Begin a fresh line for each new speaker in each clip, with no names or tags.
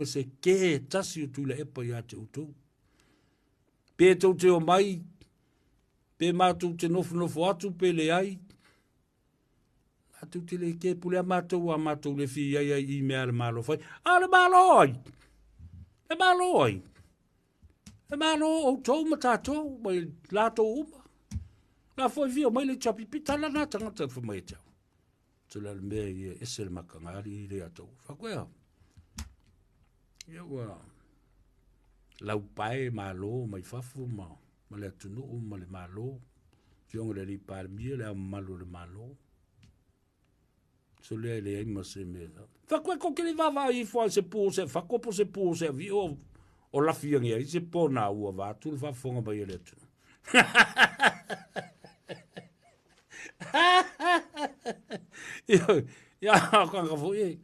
ma se kē e tasi o Tuilaepa ia te outou. Pe tou te omai, pe matou te nofonofo atu pe leai, matou te le kē pule a matou a matou le fia i ai ai i mea a le Malo fai. A o le Malo ai? Le Malo ai? Le Malo outou ma tatou ma i latou uma. La foi fia mai le HRPP, tala nā tagata fai mai e te au. So le mea ia ese le makaga ali i le atau. Fakoea. Ia ua laupae malo mai fafo ma ma le atunuu ma le Malo, Afioga i le Alii Palemia, le Ao Mamalu o le Malo. So lea e leai ma se mea. Fakoea ko ke le vaavaai ifo a se pu o se fako po se pu o se avi o o lafi angi ai se po na ua va atu le faafofoga mai a le atunuu. Ia, ka foi e,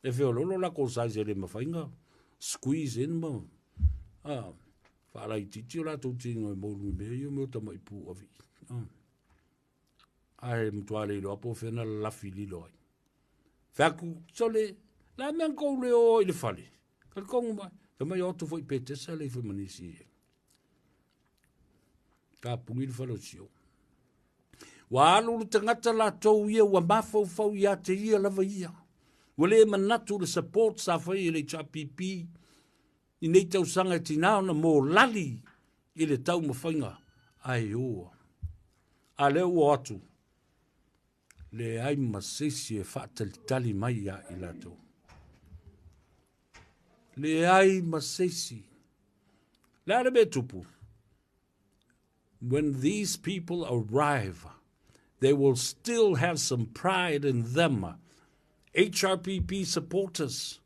e feololo la ko size e le mawhainga, squeeze in ma, ah, whaalaititi o latou tino e moulu i mea ia me o tamai pū avi. Ah. Ae matua le iloa po o fea na lalafi lilo ai. Fai atu, sole, la mea na kou le o i le fale. Talitonu mai, fai mai o atu foi Petesa le ifo ma nisi e. Tapuni le fale o sio. Ua alu le tagata latou ia ua mafaufau ia te ia lava ia. Ua le manatu le support sa fai e le HRPP i nei tausaga e tinā ona mōlali i le taumafaiga ae ua. A lea ua o atu, leai ma se isi e faatalitali mai ia i latou. Leai ma se isi. Le a le mea e tupu? When these people arrive, they will still have some pride in them. HRPP supporters.